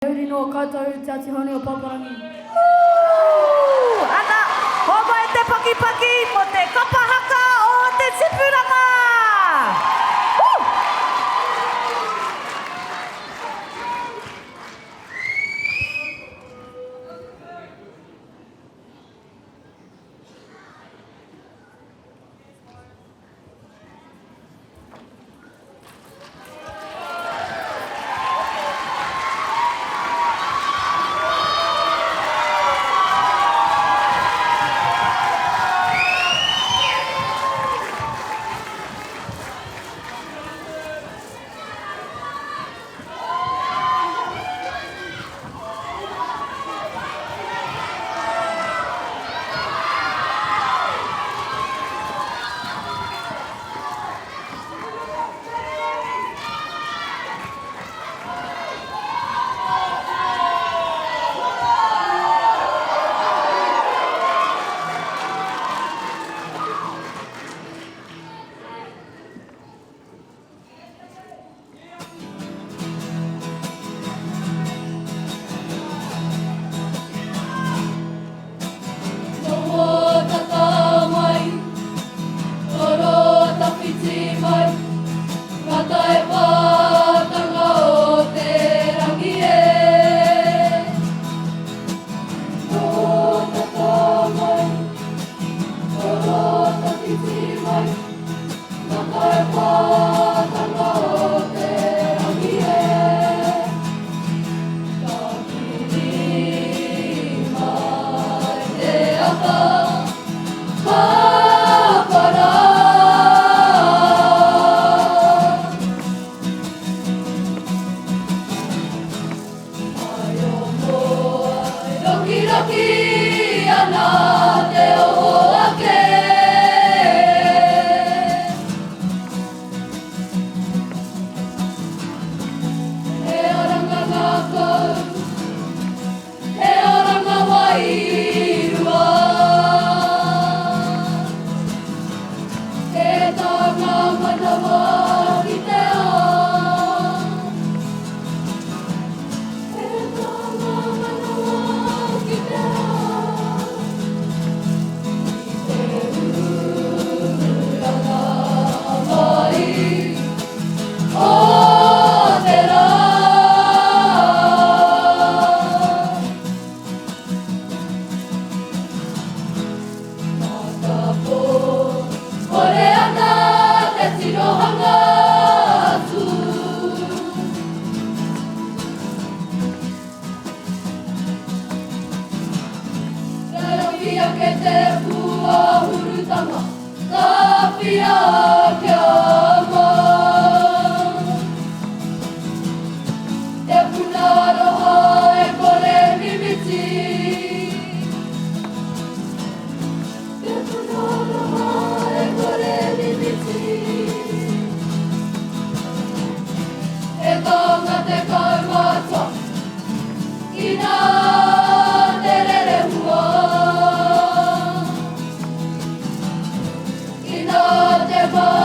He uri nō Kāi Tahu, Te Āti Haunui o Pāpārangi. Ooh! Ana, homai te pakipaki mo te kapa haka o Te Tipuranga! Woo! Noho tata mai, toro tawhiti mai, Ngā taepātanga o te rangi e. Noho tata mai, toro tawhiti mai, Ngā taepātanga o te rangi e. Ka kiri mai te ata, hāpara. Mai o moa e rokiroki ana te oho ake. He oranga ngākau, he oranga wairua. He tānga manawa ki te ao. He tānga manawa ki te ao. Ki te huranga mai o te rā. Matapō, kore ana te tirohanga atu. Raroki ake te pūāhurutanga, tāwhia kia mau. Te puna aroha e kore mimiti. Te puna aroha e kore mimiti. He taonga te kaumātua, inā te rerehua. Inā te.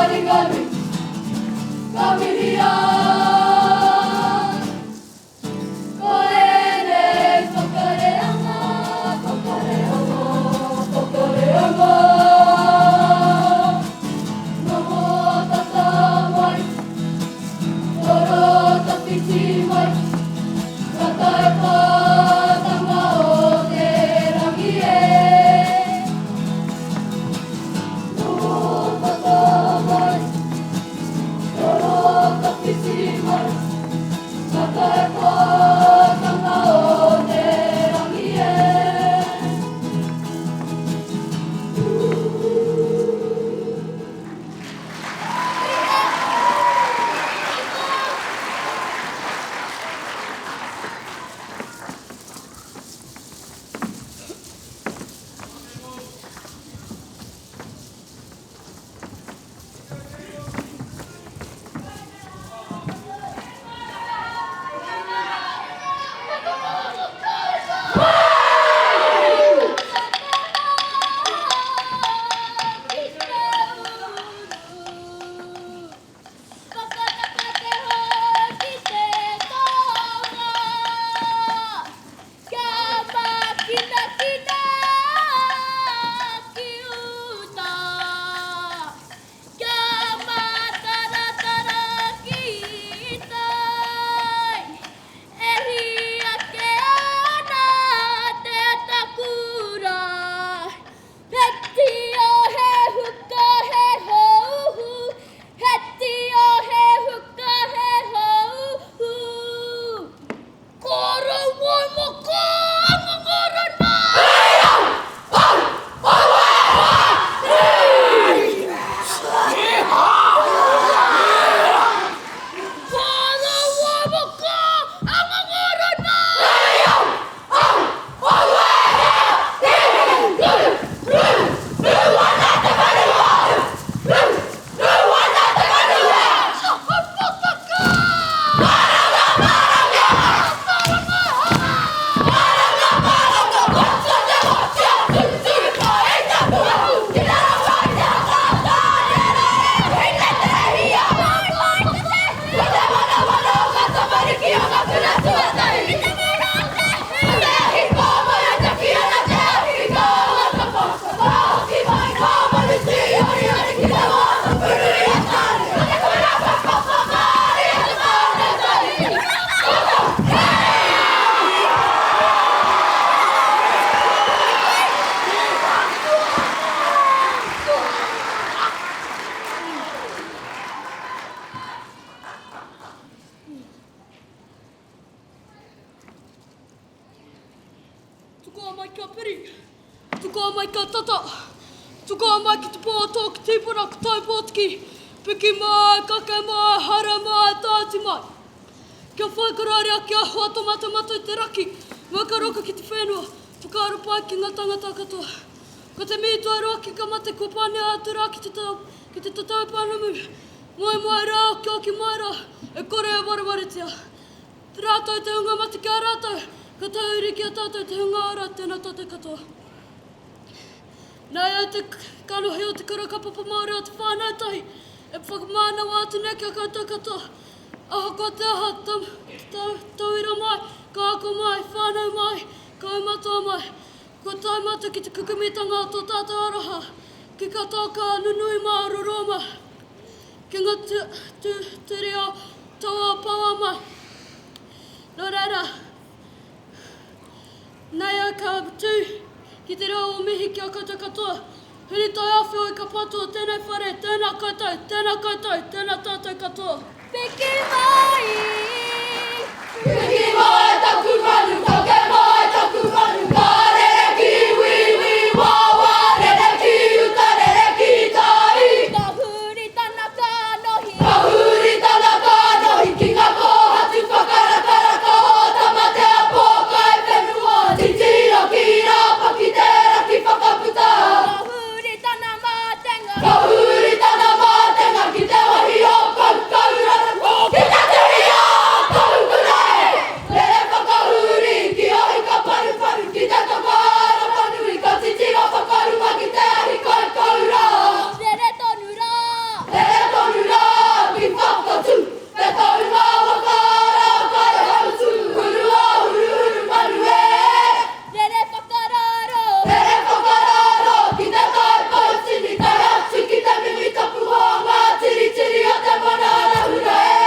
Tukua mai kia piri, tukua mai kia tata, tukua mai ki te pō o tōku tīpuna ko Taupōtiki, piki mai, kake mai, haere mai, tāti mai. Kia whai kararia, kia hoa tōmatomata i te raki, wakaroka ki te whenua, whakaaro pai ki ngā tangata katoa. Ko te mihi tuarua ki ka mate kua pānea atu rā ki te tau, ki te tatau pānamu. Moe mai rā, okioki mai rā, e kore e warewaretia. Rātou te hunga mate ki a rātou, ka tahuri ki a tātou te hunga ora, tēnā tātou katoa. Nei au te kanohi o te kura kaupapa Māori o Te Whānau Tahi, e whakamānawa atu nei ki a koutou katoa. Ahakoa te aha, tauira mai, kaiako mai, whānau mai, kaumātua mai, kua tae mātou ki te kukumitanga o tō tātou aroha, ki kā taoka nunui mā roroa mā, ki ngā ture o taua paoa mai. Nō reira, nei au ka tū ki te reo o mihi ki a koutou katoa, huri taiāwhio i ka patu o tēnei whare, tēnā koutou, tēnā koutou, tēnā tātou katoa. Piki mai! Piki mai taku manu, kake mai taku manu, ka rere ki wīwī, wā wā, rere ki uta, rere ki tai. Ka huri tana kanohi. Ka huri tana kanohi ki ngā kōhatu whakarakaraka o Tamatea pōkai whenua, titiro ki Rāpaki te raki whakaputa. Ka huri tana mātenga. Ka huri tana mātenga ki te wahi o Kaukaurara, ki te tuhi o Kahukura e! Rere whakahuri ki Ohikaparuparu, ki te toko Arapanui, ka titiro whakarunga ki te ahi Kaukaura. Rere tonu rā. Rere tonu rā ki Whakatū, te taunga waka ara Kaihautū, hurua huruhuru manu e! Rere whakararo. Rere whakararo ki te tai poutini, tae atu ki te mimi tapu o ngā tiritiri o te mana arahura e.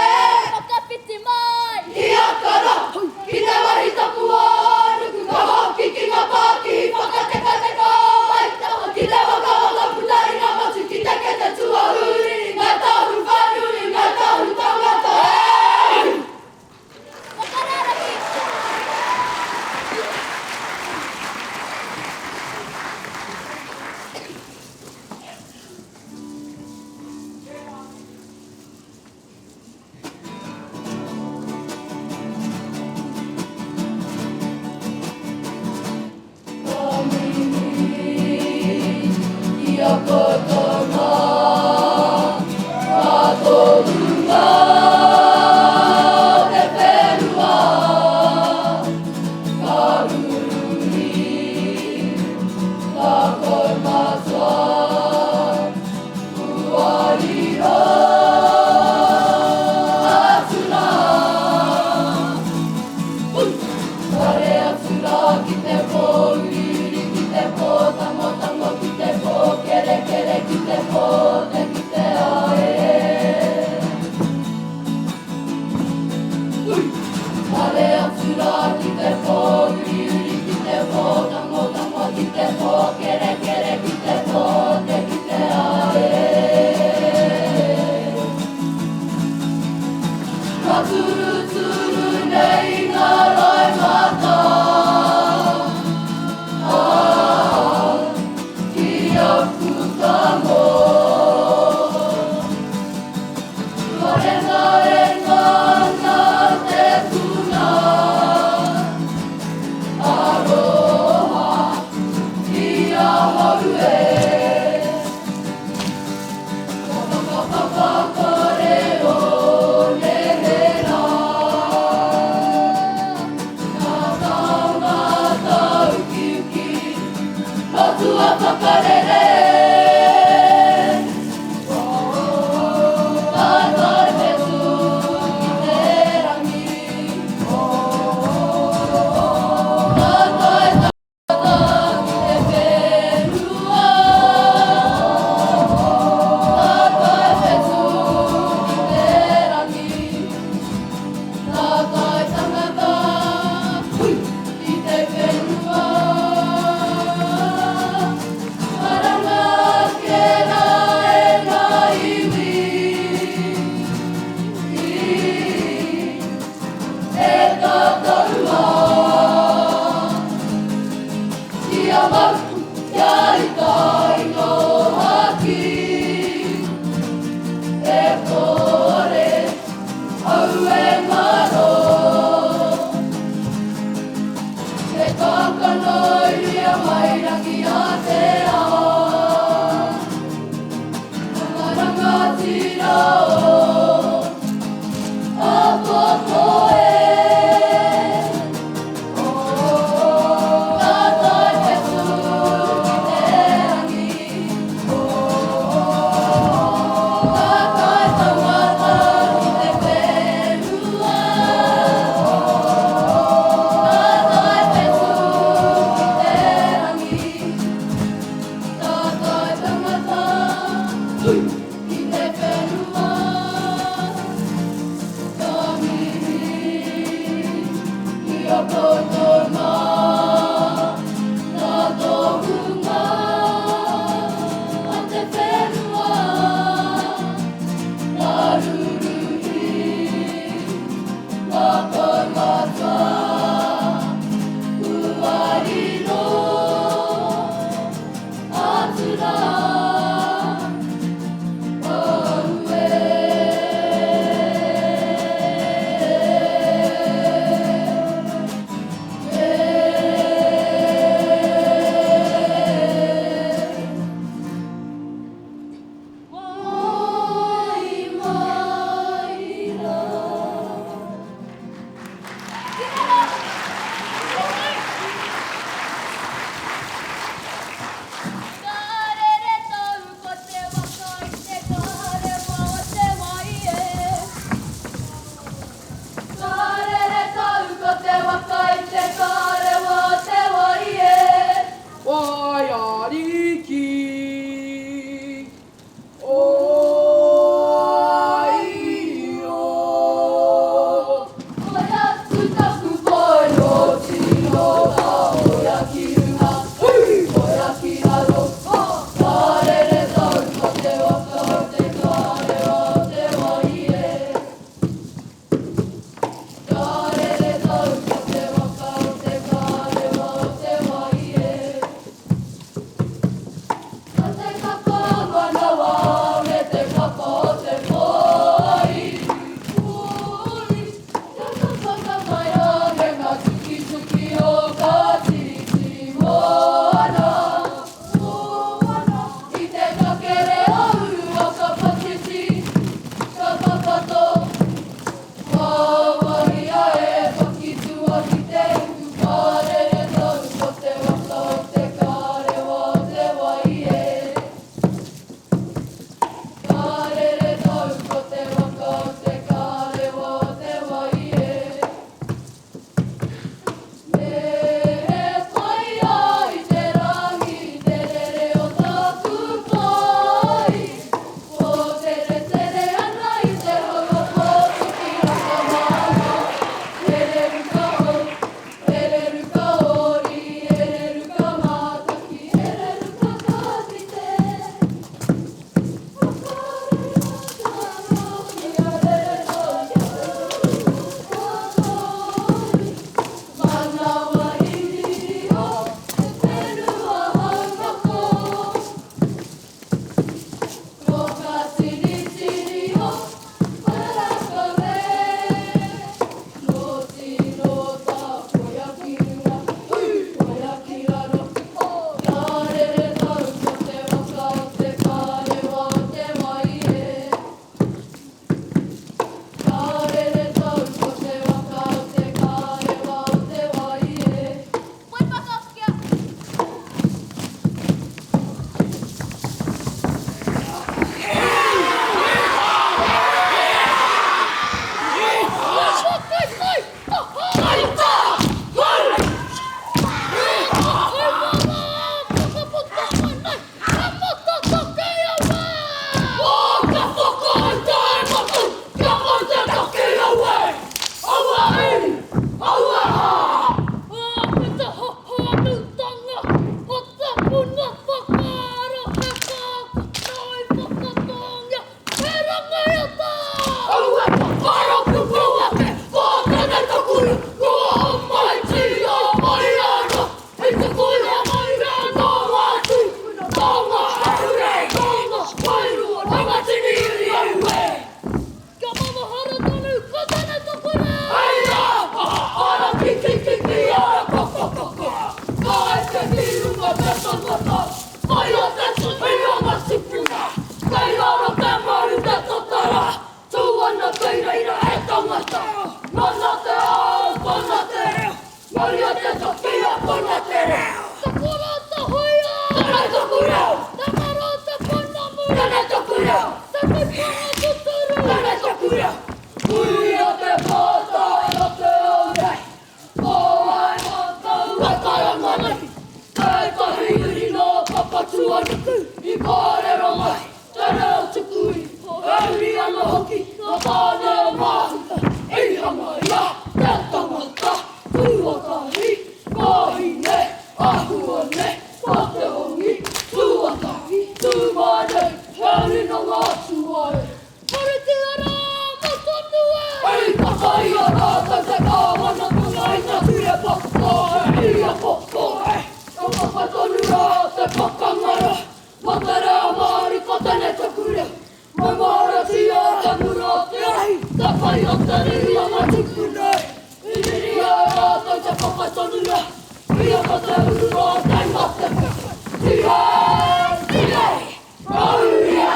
Whakawhiti mai. Ki Akara, ki te wahi tapu o Ōnuku, ka hoki ki ngā pākihi whakatekateka o Waitaha, ki te waka whakaputa i ngā matu, ki te kete tuahūrini, ngā tahu whānui, ngā tahu tangata e. Whakararaki. Ka mihi ki a koutou mā, ngā tohunga o te whenua, ka ruri ngā kaumātua, kua riro atu rā. Haere atu rā ki te pō uriuri, ki te pō tangotango, ki te pō kerekere, ki te pō te kitea e. Haere atu rā ki te pō uriuri, ki te pō tangotango, ki te pō kerekere, ki te pō te kitea e. Ka turuturu nei ngā roimata. whakarere. Tātai whetū ki te rangi. Tātai tangata ki te whenua. Tātai whetū ki te rangi. Tātai tangata ki te whenua. Karanga ake rā e ngā iwi. E tātou mā. Kia mau, kia ita i ngā haki. E kore, au e ngaro. Te kākano i ria mai rangi a te ao. Ngā rangatira o āpōpō e. Tātai whetū ki te rangi. Tātai tangata ki te whenua. Tātai whetū ki te rangi. Tātai tangata ki te whenua. Ka mihi ki a koutou mā. Ngā tohunga a te whenua. Ngā ruruhi, ngā kaumātua. Kua riro atu rā. Aue. Mauria te ata, kia pona te reo! Takoro te hoia! Tana toku reo! Takaro te pounamu! Tana toku reo! Te kaipanga tuturu! Tana toku reo! Huia te pātai o te ao nei, Ko wai mātou e karanga nei? Tētahi uri nō Papatūānuku i kōrero mai te reo tuku iho, he uri anō hoki nō Tāne Mahuta i hangaia te tangata tuatahi, wahine, ahua nei, ko Te Hongi tuatahi, tū mai nei, he uri nō ngā atua e. Puritia rā mō tonu e! I taka i a rātou te kāwanatanga i ngā ture pakoko e ia poko e. Ka papa tonu rā te pakanga rā, mā te reo Māori ko tēnei taku reo. Maumaharatia te mura o te ahi, te pai o te riri o ngā tūpuna e. I riri ai rātou te papa tonu rā, ia ko te ururā kei mate. Tihei! Tihei! Mauria!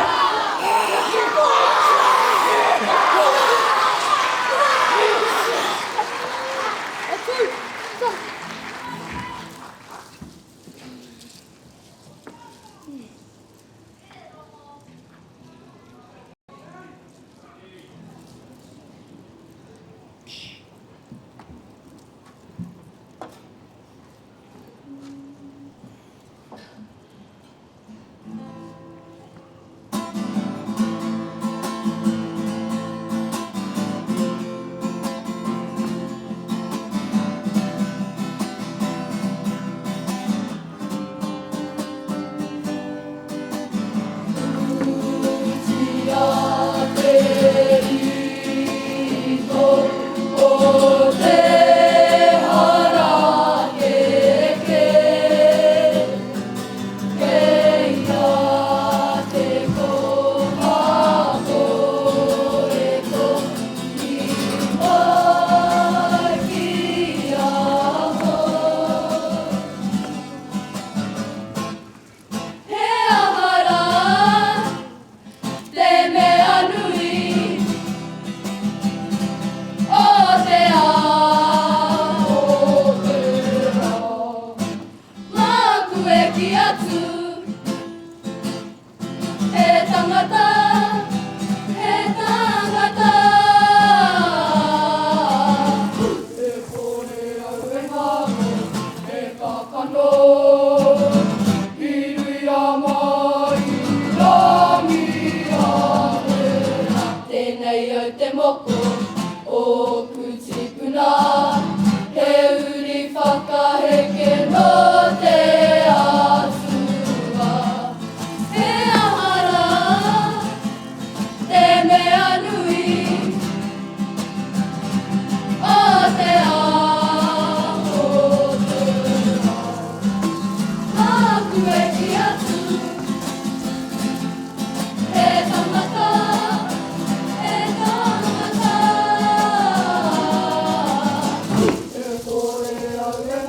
Atu! Ta! He aha rā te mea nui o te ao? Māku e kī atu, he tangata, he tangata. E kore au e ngaro, e kakano, i ruia mai rangi ātera. Tēnei au te moko, ōku tīpuna, he uri whakaheke nō te Atua. He aha rā te mea nui o te ao, o te ao. Māku e kī atu, he tangata, he tangata. E kore au e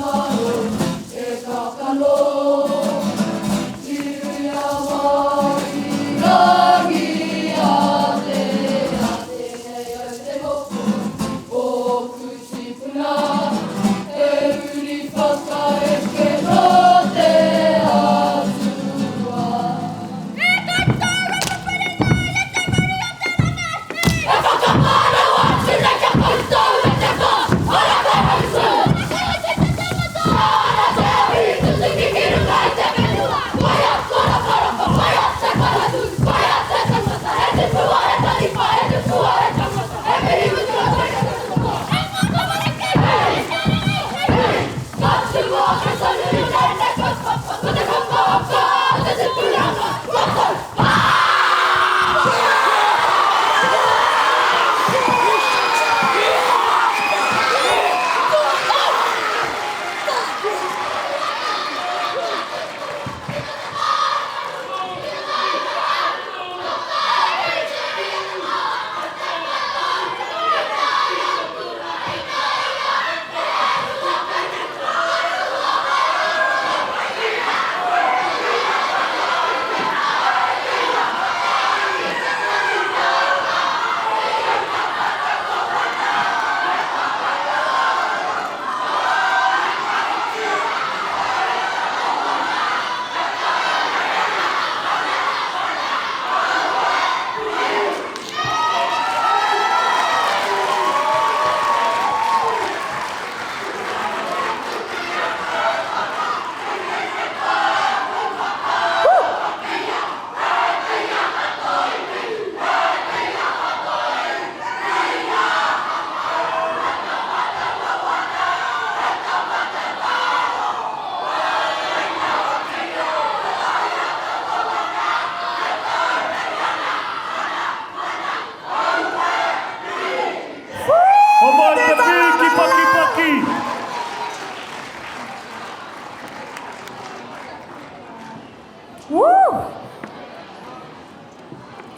Woo!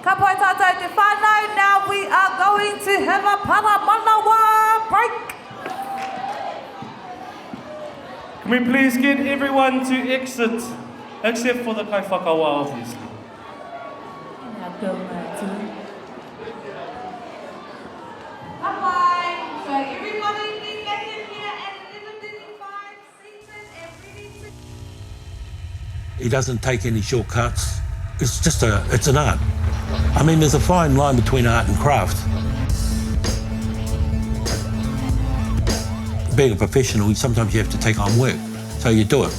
Ka pai tātou te whānau, now we are going to have a paramanawa break. Can we please get everyone to exit, except for the kaiwhakawā, obviously. Ka pai. So everybody be back in here at 11.35, seated and ready to... He doesn't take any shortcuts. It's just a, it's an art. I mean, there's a fine line between art and craft. Being a professional, sometimes you have to take on work, so you do it.